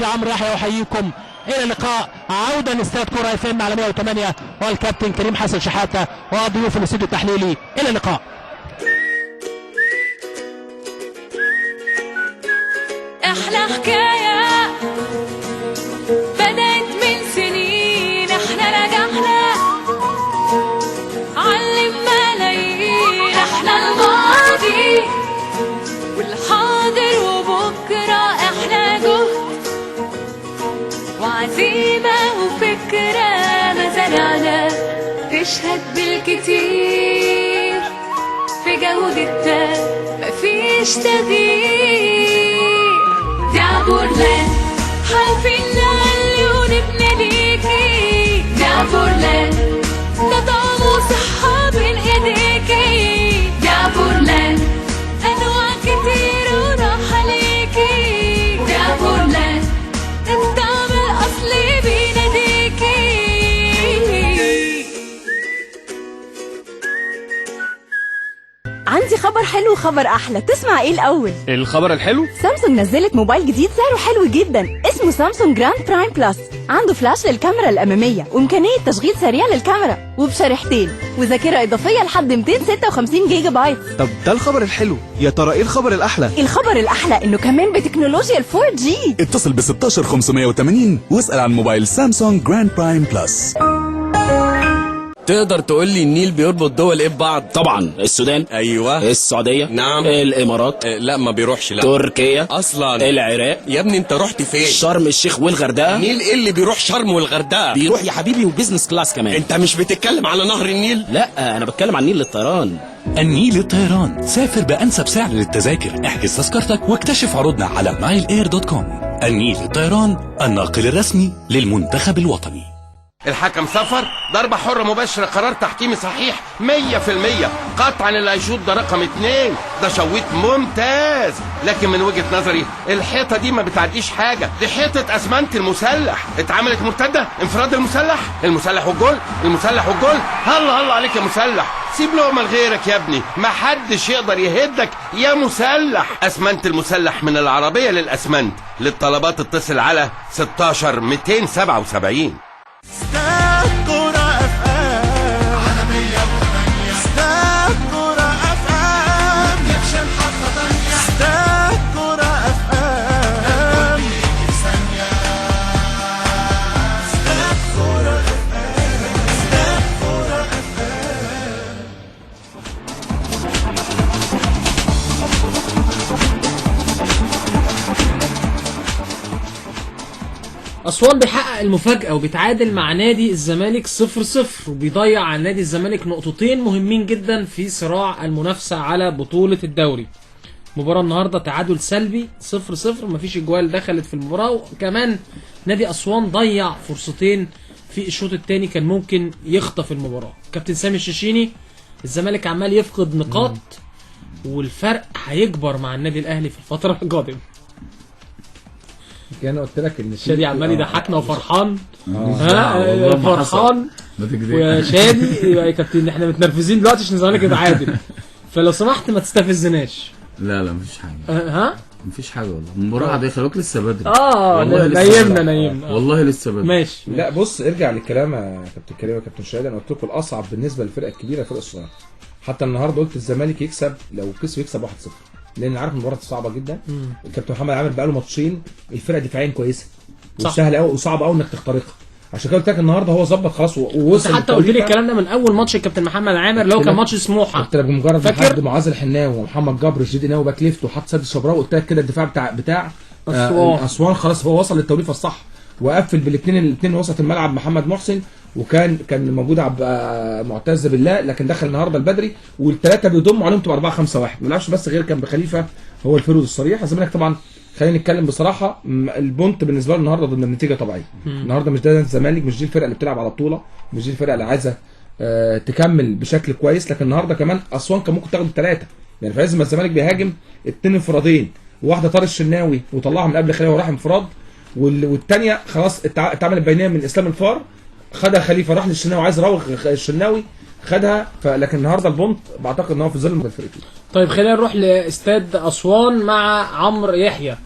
شادي عمرو يحيى احييكم، الى اللقاء. عوده لاستاد كورة FM على 108 والكابتن كريم حسن شحاته وضيوف الاستوديو التحليلي. الى اللقاء. احلى حكاية بدأت من سنين، احنا نجحنا علم ملايين، احنا الماضي والحاضر وبكرة، احنا جهد وعزيمة وفكرة ما زرعنا تشهد بالكتير، في جودتنا مفيش تغيير. دي عبورلاند حالفين نعلي ونبني ليكي، دي عبورلاند ده طعم وصحة بين ايديكي، دي عبورلاند انواع كتير وراحة ليكي، دي عبورلاند الطعم الاصلي بيناديكي. عندي خبر حلو وخبر احلى، تسمع ايه الاول؟ الخبر الحلو، سامسونج نزلت موبايل جديد سعره حلو جدا، اسمه سامسونج Grand Prime Plus، عنده فلاش للكاميرا الامامية وامكانية تشغيل سريع للكاميرا وبشريحتين وذاكره اضافية لحد 256 جيجا بايت. طب ده الخبر الحلو، يا ترى ايه الخبر الاحلى؟ الخبر الاحلى انه كمان بتكنولوجيا ال 4G. اتصل ب 16580 واسأل عن موبايل سامسونج Grand Prime Plus. تقدر تقول لي النيل بيربط دول ايه ببعض؟ طبعا السودان، ايوه، السعودية، نعم، الامارات، لا ما بيروحش، لا تركيا، اصلا العراق. يا ابني انت رحت فين؟ شرم الشيخ والغردقه. النيل ايه اللي بيروح شرم والغردقه؟ بيروح يا حبيبي و business class كمان. انت مش بتتكلم على نهر النيل؟ لا انا بتكلم عن النيل للطيران. النيل للطيران، سافر بأنسب سعر للتذاكر، احجز تذكرتك واكتشف عروضنا على nileair.com. النيل للطيران، الناقل الرسمي للمنتخب الوطني. الحكم سفر ضربة حرة مباشرة، قرار تحكيمي صحيح 100%، قطعا اللي هيشوط ده رقم 2، ده شويط ممتاز، لكن من وجهة نظري الحيطة دي ما بتعديش حاجة، دي حيطة اسمنت المسلح، اتعملت مرتدة، انفراد المسلح، المسلح والجول، المسلح والجول، هلا هلا عليك يا مسلح، سيب لقمة لغيرك يا ابني، ما حدش يقدر يهدك يا مسلح. اسمنت المسلح من العربية للاسمنت، للطلبات اتصل على 16 277. استاد كورة FM على 108، استاد كورة FM يكشن حتى تانية، استاد كورة FM في ثانية، استاد كورة FM، استاد كورة FM. أسوان بيحقق المفاجأة وبيتعادل مع نادي الزمالك 0-0، وبيضيع على نادي الزمالك نقطتين مهمين جدا في صراع المنافسة على بطولة الدوري. مباراة النهاردة تعادل سلبي 0-0، مفيش اجوال دخلت في المباراة، وكمان نادي أسوان ضيع فرصتين في الشوط الثاني كان ممكن يخطف المباراة. كابتن سامي الشيشيني، الزمالك عمال يفقد نقاط والفرق هيكبر مع النادي الأهلي في الفترة القادمة. انا قلت لك ان شادي عمال يضحكنا وفرحان، ها فرحان ويا شادي يا كابتن احنا متنرفزين دلوقتي عشان الزمالك يتعادل، فلو سمحت ما تستفزناش. لا لا مفيش حاجة. ها مفيش حاجة والله، المباراة عادية، خلوك لسه بدري. نايمنا نايمنا والله لسه بدري. ماشي. لا بص، ارجع للكلام يا كابتن كريم يا كابتن شادي، انا قلت لكم الاصعب بالنسبة للفرقة الكبيرة الفرقة الصغيرة. حتى النهارده قلت الزمالك يكسب، لو كسب يكسب 1-0، لان عارف المباراة صعبة جدا. الكابتن محمد عامر بقاله ماتشين الفرقة دفاعيا كويسة وسهلة قوي وصعب قوي انك تخترقها، عشان كده قلت لك النهارده هو ظبط خلاص ووصل. حتى قلت لي الكلام ده من اول ماتش الكابتن محمد عامر، لو كان ماتش سموحه قلت لك بمجرد ما حد معاذ الحناوي ومحمد جبر الجديد ناوي back left وحط سيد الشبراوي، قلت لك كده الدفاع بتاع اسوان خلاص هو وصل للتوليفه الصح، وقفل بالاثنين الاثنين وسط الملعب محمد محسن، وكان موجود معتز بالله، لكن دخل النهارده البدري، والثلاثة بيضموا عليهم تبقى 4-5-1، ما لعبش بس غير كان بخليفه هو ال forward الصريح. الزمالك طبعا خلينا نتكلم بصراحة، ال point بالنسبة له النهارده ضمن النتيجة طبيعية. النهارده مش ده الزمالك، مش دي الفرقة اللي بتلعب على بطوله، مش دي الفرقة اللي عايزه تكمل بشكل كويس. لكن النهارده كمان اسوان كان ممكن تاخد الثلاثة، يعني في عز ما الزمالك بيهاجم 2 انفرادين، واحدة طارق الشناوي وطلعها من قبل خليفة وراح انفراد، والثانية خلاص اتعملت بينيه من اسلام الفار، خدها خليفة راح للشناوي، عايز يراوغ الشناوي خدها. لكن النهارده ال point بعتقد ان هو في ظل الفرقتين. طيب خلينا نروح لاستاد اسوان مع عمرو يحيى.